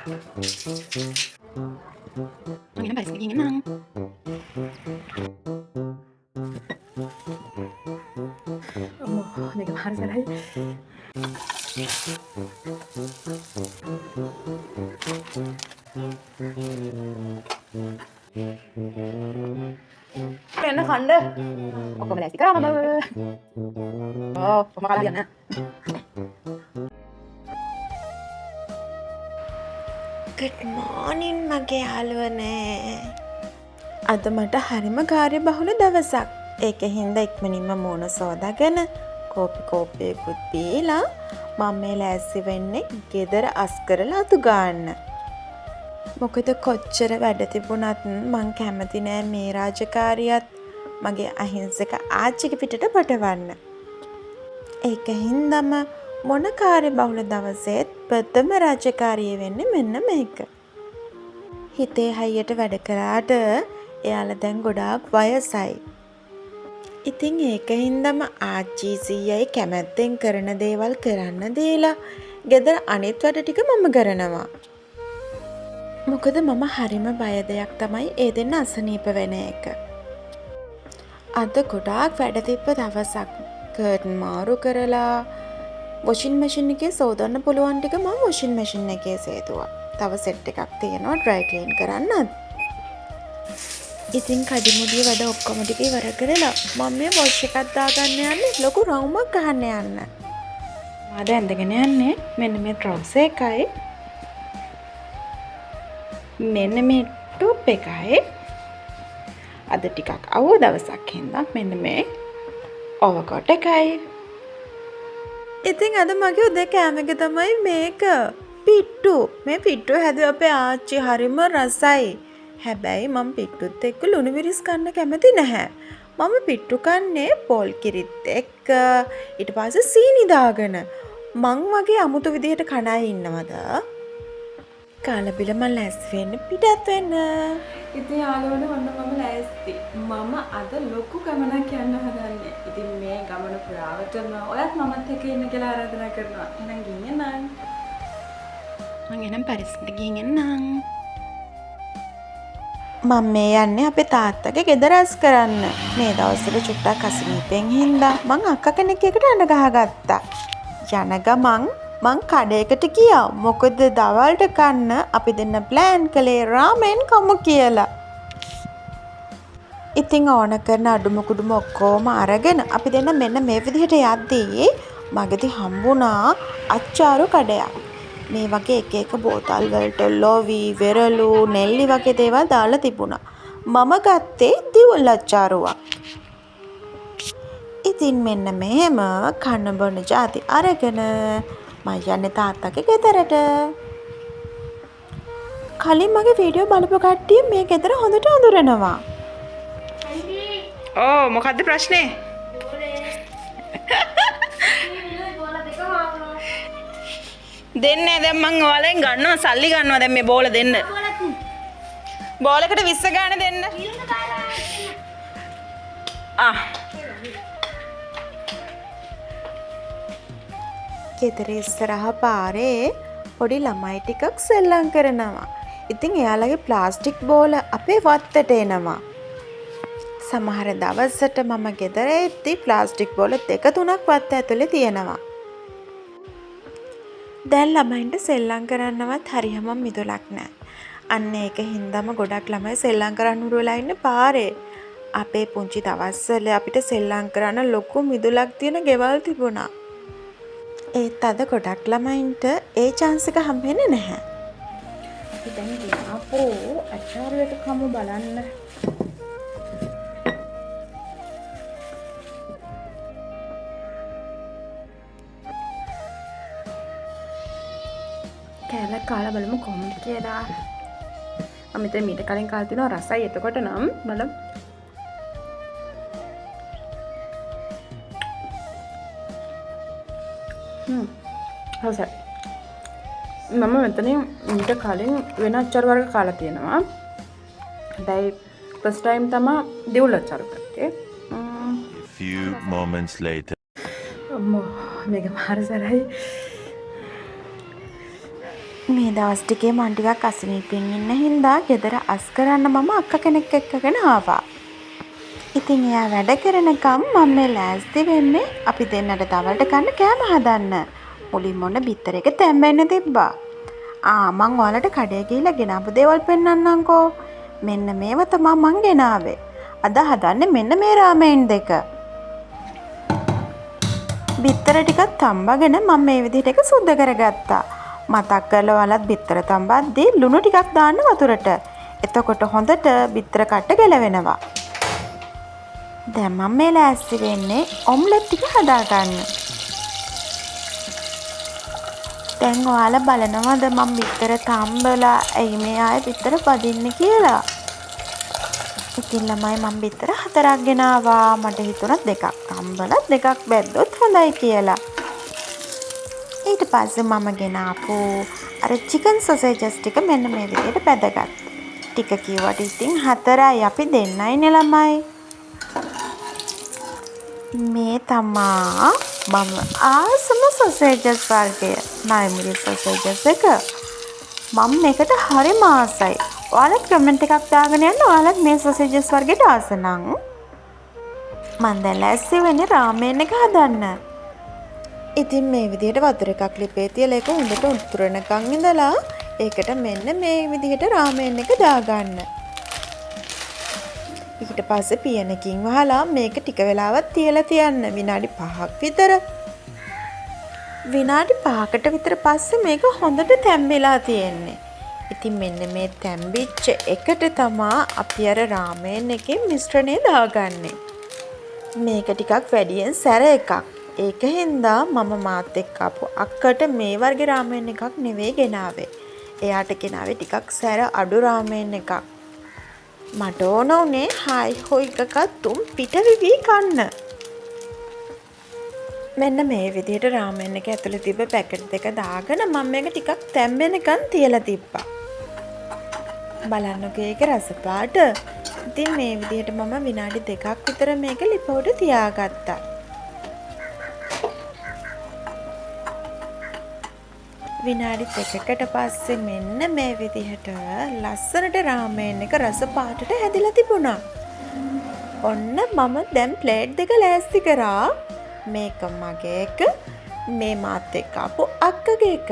මං එහෙනම් පරිස්සමෙන් ගිහින් එන්නම්. අම්මෝ, මේක මාර සැරයි. එන්න කන්න. ඔක්කොම ලෑස්ති කරා මම. ඔව්, ඔක්කොම කාලා හරියන්නේ නෑ. ගුඩ් මෝර්නින් මගේ යාළුවනේ. අද මට හරිම කාර්යබහුල දවසක්. ඒක හින්දා ඉක්මනින්ම මූණ සෝදාගෙන කෝපි කෝප්පයකුත් බීලා මම මේ ලෑස්ති වෙන්නේ ගෙදර අස් කරලා අතු ගාන්න. මොකද කොච්චර වැඩ තිබුණත් මං කැමති නෑ මේ රාජකාරියත් මගේ අහිංසක ආච්චිගේ පිටට පටවන්න. ඒක හින්දාම මොන කාර්යබහුල දවසේත් ප්‍රථම රාජකාරිය වෙන්නේ මෙන්න මේක. හිතේ හයියට වැඩ කළාට එයාලා දැන් ගොඩාක් වයසයි. ඉතින් ඒක හින්දාම ආච්චියි සීයයි කැමැත්තෙන් කරන දේවල් කරන්න දීලා ගෙදර අනිත් වැඩ ටික මම කරනවා. මොකද මම හරිම බය දෙයක් තමයි ඒ දෙන්න අසනීප වෙන එක. අද ගොඩාක් වැඩ තිබ්බ දවසක්. කර්ටන් මාරු කරලා, වොෂින් මැෂින් එකේ සෝදන්න පුළුවන් ටික මම වොෂින් මැෂින් එකේ සේදුවා. තව සෙට් එකක් තියෙනවා ඩ්‍රයි ක්ලීන් කරන්නත්. ඉතින් කඩිමුඩිය වැඩ ඔක්කොම ටික ඉවර කරලා මම මේ වොෂ් එකක් දාගන්න යන්නේ ලොකු රවුමක් ගහන්න යන්න. අද ඇඳගෙන යන්නේ මෙන්න මේ ට්‍රවුසර් එකයි, මෙන්න මේ ටොප් එකයි. අද ටිකක් අවුව දවසක් හින්දා මෙන්න මේ ඕවර්කෝට් එකයි. ඉතින් අද මගේ උදේ කෑම එක තමයි මේක. පිට්ටු. මේ පිට්ටුව හැදුවේ අපේ ආච්චි, හරිම රසයි. හැබැයි මම පිට්ටුත් එක්ක ලුණු මිරිස් කන්න කැමති නැහැ. මම පිට්ටු කන්නේ පොල් කිරිත් එක්ක, ඊට පස්සේ සීනි දාගෙන. මං වගේ අමුතු විදිහට කන අය ඉන්නවද? කාලා බිලා මං ලෑස්ති වෙන්න පිටත් වෙන්න. ඉතින් යාළුවනේ, ඔන්න මම ලෑස්ති. මම අද ලොකු ගමනක් යන්න හදන්නේ. ඉතින් මේ ගමන පුරාවටම ඔයත් මමත් එක්ක ඉන්න කියලා ආරාධනා කරනවා. එහෙනම් ගිහින් එන්නම්. මං එහෙනම් පරිස්සමට ගිහින් එන්නම්. මං මේ යන්නේ අපේ තාත්තගේ ගෙදර අස් කරන්න. මේ දවස්වල චුට්ටක් අසනීපෙන් හින්දා මං අක්කා කෙනෙක් එකට අඬ ගහගත්තා. යන ගමන් මං කඩේකට ගියා. මොකද දවල්ට කන්න අපි දෙන්න ප්ලෑන් කළේ රාමෙන් කමු කියලා. ඉතින් ඕන කරන අඩුම කුඩුම ඔක්කොම අරගෙන අපි දෙන්න මෙන්න මේ විදිහට යද්දී මගදී හම්බුණා අච්චාරු කඩයක්. මේ වගේ එක එක බෝතල් වලට ලොවි, වෙරළු, නෙල්ලි වගේ දේවල් දාලා තිබුණා. මම ගත්තේ දිවුල් අච්චාරුවක්. ඉතින් මෙන්න මෙහෙම කන්න බොන ජාති අරගෙන මං යන්නේ තාත්තගේ ගෙදරට. කලින් මගේ වීඩියෝ බලපු කට්ටිය මේ ගෙදර හොඳට අඳුරනවා. ඕ, මොකද්ද ප්‍රශ්නේ? දෙන්නේ දැන් මං ඔයාලෙන් ගන්නවා, සල්ලි ගන්නවා දැන් මේ බෝල දෙන්න. බෝලකට 20 ගාන දෙන්න. ආ. ගෙදර ඉස්සරහ පාරේ පොඩි ළමයි ටිකක් සෙල්ලම් කරනවා. ඉතින් එයාලගේ ප්ලාස්ටික් බෝල අපේ වත්තට එනවා. සමහර දවසට මම ගෙදර එද්දි ප්ලාස්ටික් බෝල දෙක තුනක් වත්ත ඇතුලේ තියෙනවා. දැන් ළමයින්ට සෙල්ලම් කරන්නවත් හරියම මිදුලක් නෑ. අන්න ඒක හින්දාම ගොඩක් ළමයි සෙල්ලම් කරන්න හුරු වෙලා ඉන්නේ පාරේ. අපේ පුංචි දවස්වල අපිට සෙල්ලම් කරන්න ලොකු මිදුලක් තියෙන ගෙවල් තිබුණා. ඒත් අද ගොඩක් ළමයින්ට ඒ චාන්ස් එක හම්බෙන්නේ නැහැ. අපි දැන් ගෙනාපු අච්චාරු එක කමු බලන්න. කෑල්ලක් කාලා බලමු කොහොමද කියලා. මම මෙතන මීට කලින් කාලා තිනවා, රසයි. එතකොට නම් බලමු. රසයි. මම මෙතනින් මීට කලින් වෙන අච්චාරු වර්ග කාලා තියෙනවා. හැබැයි ෆස්ට් ටයිම් තමා දිවුල් අච්චාරු ගත්තේ. A few moments later. අම්මෝ, මේක මාර සැරයි. මේ දවස් ටිකේ මං ටිකක් අසනීපෙන් ඉන්න හින්දා ගෙදර අස් කරන්න මම අක්කා කෙනෙක් එක්කගෙන ආවා. ඉතින් එයා වැඩ කරනකම් මම මේ ලෑස්ති වෙන්නේ අපි දෙන්නට දවල්ට කන්න කෑම හදන්න. මුලින්ම ඔන්න බිත්තර එක තැම්බෙන්න තිබ්බා. ආ මං ඔයාලට කඩේ ගිහිල්ලා ගෙනාපු දේවල් පෙන්නන්නම්කෝ. මෙන්න මේවා තමා මං ගෙනාවේ. අද හදන්නේ මෙන්න මේ රාමෙන් දෙක. බිත්තර ටිකක් තම්බගෙන මම මේ විදිහට එක සුද්ධ කරගත්තා. මතක් කරලා ඔයාලත් බිත්තර තම්බද්දී ලුණු ටිකක් දාන්න වතුරට. එතකොට හොඳට බිත්තර කට්ට ගැලවෙනවා. දැන් මම මේ ලෑස්ති වෙන්නේ ඔම්ලට් ටික හදාගන්න. දැන් ඔයාලා බලනවද මම බිත්තර තම්බලා ඇයි මේ ආයේ බිත්තර බදින්නේ කියලා? ඉතින් ළමයි මම බිත්තර 4ක් ගෙනාවා. මට හිතුණා දෙකක් තම්බලා දෙකක් බැද්දොත් හොඳයි කියලා. ඊට පස්සේ මම ගෙනාපු අර චිකන් සොසේජස් ටික මෙන්න මේ විදිහට බැදගත්තා. ටික කිව්වට ඉතින් 4යි අපි දෙන්නයිනේ ළමයි. මේ තමා මම ආසම සොසේජස් වර්ගය. නයිමිරි සොසේජස් එක. මම මේකට හරිම ආසයි. ඔයාලත් කමෙන්ට් එකක් දාගෙන යන්න ඔයාලත් මේ සොසේජස් වර්ගයට ආස නම්. මං දැන් ලෑස්ති වෙන්නේ රාමෙන් එක හදන්න. ඉතින් මේ විදිහට වතුර එකක් ලිපේ තියලා ඒක හොඳට උතුරනකන් ඉඳලා ඒකට මෙන්න මේ විදිහට රාමෙන් එක දාගන්න. ඊට පස්සේ පියනකින් වහලා මේක ටික වෙලාවක් තියලා තියන්න විනාඩි 5ක් විතර. විනාඩි 5කට විතර පස්සේ මේක හොඳට තැම්බිලා තියෙන්නේ. ඉතින් මෙන්න මේ තැම්බිච්ච එකට තමා අපි අර රාමෙන් එකේ මිශ්‍රණය දාගන්නේ. මේක ටිකක් වැඩියෙන් සැර එකක්. ඒක හින්දා මම මාත් එක්ක ආපු අක්කට මේ වර්ගේ රාමෙන් එකක් නෙවෙයි ගෙනාවේ. එයාට ගෙනාවේ ටිකක් සැර අඩු රාමෙන් එකක්. මට ඕන වුණේ හායි හොයි එකක් තුන් පිට විවි කන්න. මෙන්න මේ විදිහට රාමෙන් එක ඇතුලේ තිබ්බ පැකට් දෙක දාගෙන මම මේක ටිකක් තැම්බෙනකන් තියලා තිබ්බා. බලන්නකෝ ඒකේ රස පාට. ඉතින් මේ විදිහට මම විනාඩි 2ක් විතර මේක ලිප උඩ තියාගත්තා. විනාඩි 2කට පස්සේ මෙන්න මේ විදිහට ලස්සනට රාමෙන් එක රස පාටට හැදිලා තිබුණා. ඔන්න මම දැන් ප්ලේට් දෙක ලෑස්ති කරා. මේක මගේ එක, මේ මාත් එක්ක ආපු අක්කගේ එක.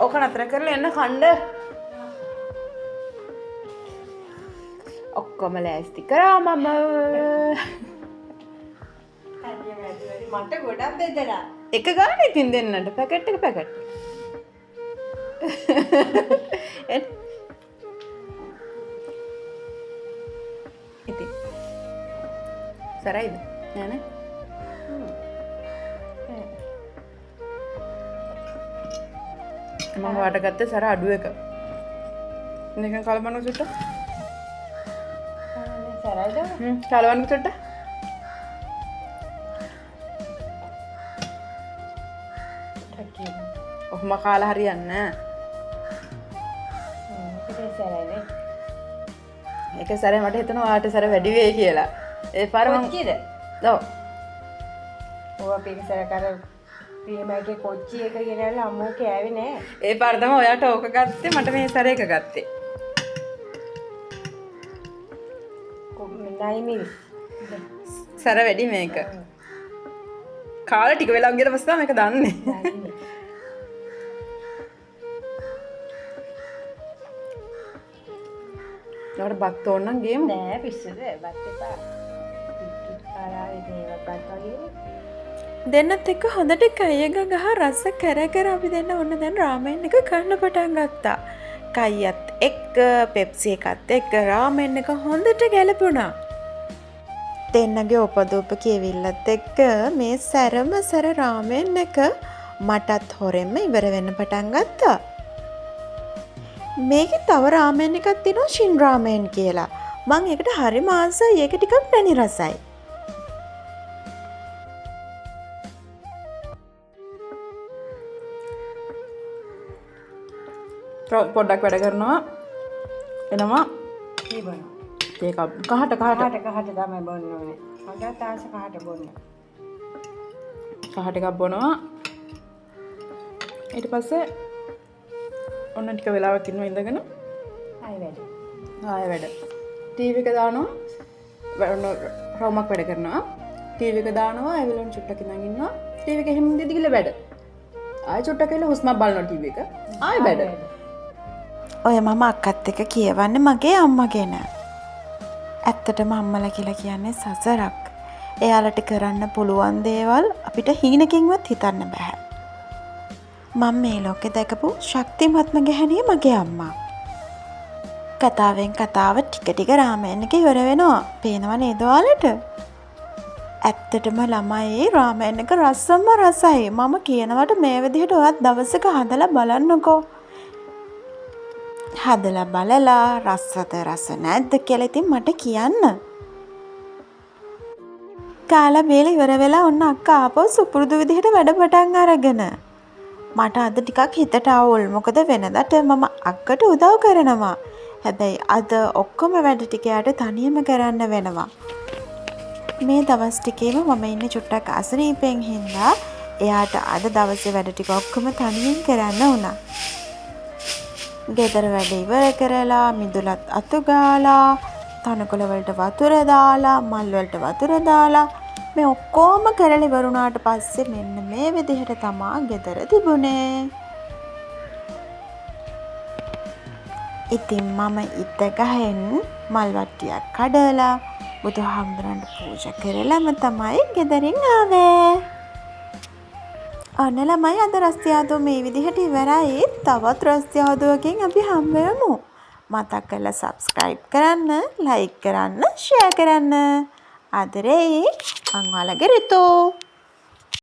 ඕක නතර කරලා එන්න කණ්ඩ. ඔක්කොම ලෑස්ති කරා මම. මට ගොඩක් බෙදලා. එක ගානේ ඉතින් දෙන්නට පැකට් එක පැකට්. එන්න. ඉතින් සරයිද? නෑ නේ. මම වාට ගත්තේ සර අඩු එක. නිකන් කලබන සුට්ට. සරයිද? කලවන්න සුට්ට. ඔහොම කාලා හරියන්නේ නෑ. ඒක සැරේ මට හිතෙනවා ඔයාට සැර වැඩි වෙයි කියලා. ඒ පාර මං කොච්චිද? ඔව්. ඔව් අපි එක සැරයක් අර ප්‍රියමගේ කොච්චි එක ගෙනල්ලා අම්මෝ කෑවේ නෑ. ඒ පාර තමයි ඔයාට ඕක ගත්තේ මට මේ සැර එක ගත්තේ. නයිමිරිස්. සැර වැඩි මේක. කාලා ටික වෙලාවක් ගියට පස්සේ තමයි මේක දන්නේ. ඔයාට බත් ඕන නම් ගේමු. නෑ පිස්සුද බත් එපා. පිටුත් කාලා ඉතින් ඒවත් බත් වගේනේ. දෙන්නත් එක්ක හොඳට කයිය ගහ රස කර කර අපි දෙන්න ඔන්න දැන් රාමෙන් එක කන්න පටන් ගත්තා. කයියත් එක්ක පෙප්සි එකත් එක්ක රාමෙන් එක හොඳට ගැලපුණා. දෙන්නගේ උපදූප කියවිල්ලත් එක්ක මේ සැරම සැර රාමෙන් එක මටත් හොරෙන්ම ඉවර වෙන්න පටන් ගත්තා. මේකේ තව රාමෙන් එකක් තියෙනවා ෂින් රාමෙන් කියලා. මං ඒකට හරිම ආසයි. ඒක ටිකක් පැණි රසයි. පොඩ්ඩක් වැඩ කරනවා. එනවා. ඒක කහට කහට කහට කහට තමයි බොන්න ඕනේ. මටත් ආස කහට බොන්න. කහ ටිකක් බොනවා. ඊට පස්සේ ඔන්න ටික වෙලාවක් ඉන්නවා ඉඳගෙන. ආයෙ වැඩ. ආයෙ වැඩ. ටීවී එක දානවා. ඔන්න රවුමක් වැඩ කරනවා. ටීවී එක දානවා. ඒ වෙලාවෙන් චුට්ටක් ඉඳන් ඉන්නවා. ටීවී එක එහෙම ඉඳිදි ගිහලා වැඩ. ආයෙ චුට්ටක් ඇවිල්ලා හුස්මක් බලනවා ටීවී එක. ආයෙ වැඩ. ඔය මම අක්කත් එක්ක කියවන්නේ මගේ අම්මා ගැන. ඇත්තටම අම්මලා කියලා කියන්නේ සසරක්. එයාලට කරන්න පුළුවන් දේවල් අපිට හීනකින්වත් හිතන්න බැහැ. මම මේ ලෝකෙ දැකපු ශක්තිමත්ම ගැහැණිය මගේ අම්මා. කතාවෙන් කතාව ටික ටික රාමයන් එක ඉවර වෙනවා. පේනව නේද ඔයාලට? ඇත්තටම ළමයි රාමයන් එක රසම රසයි. මම කියනවට මේ විදිහට ඔයත් දවසක හදලා බලන්නකෝ. හදලා බලලා රසද රස නැද්ද කියලා ඉතින් මට කියන්න. කාලා බීලා ඉවර වෙලා ඔන්න අක්කා ආපහු සුපුරුදු විදිහට වැඩ පටන් අරගෙන. මට අද ටිකක් හිතට අවුල්. මොකද වෙනදට මම අක්කට උදව් කරනවා. හැබැයි අද ඔක්කොම වැඩ ටික එයාට තනියම කරන්න වෙනවා. මේ දවස් ටිකේම මම ඉන්නේ චුට්ටක් අසනීපෙන් හින්දා එයාට අද දවසේ වැඩ ටික ඔක්කොම තනියෙන් කරන්න වුණා. ගෙදර වැඩ ඉවර කරලා මිදුලත් අතු ගාලා තනකොළ වලට වතුර දාලා මල් වලට වතුර දාලා මේ ඔක්කොම කරලා ඉවර වුණාට පස්සේ මෙන්න මේ විදිහට තමා ගෙදර තිබුණේ. ඉතින් මම ඉත ගහෙන් මල් වට්ටියක් කඩලා බුදුහාමුදුරන්ට පූජා කරලම තමයි ගෙදරින් ආවේ. ඔන්න ළමයි අද රස්තියාදුව මේ විදිහට ඉවරයි. තවත් රස්තියාදුවකින් අපි හම්බ වෙමු. මතක් කරලා සබ්ස්ක්‍රයිබ් කරන්න, ලයික් කරන්න, ෂෙයා කරන්න. ආදරෙයි. මං ඔයාලගේ රිතු.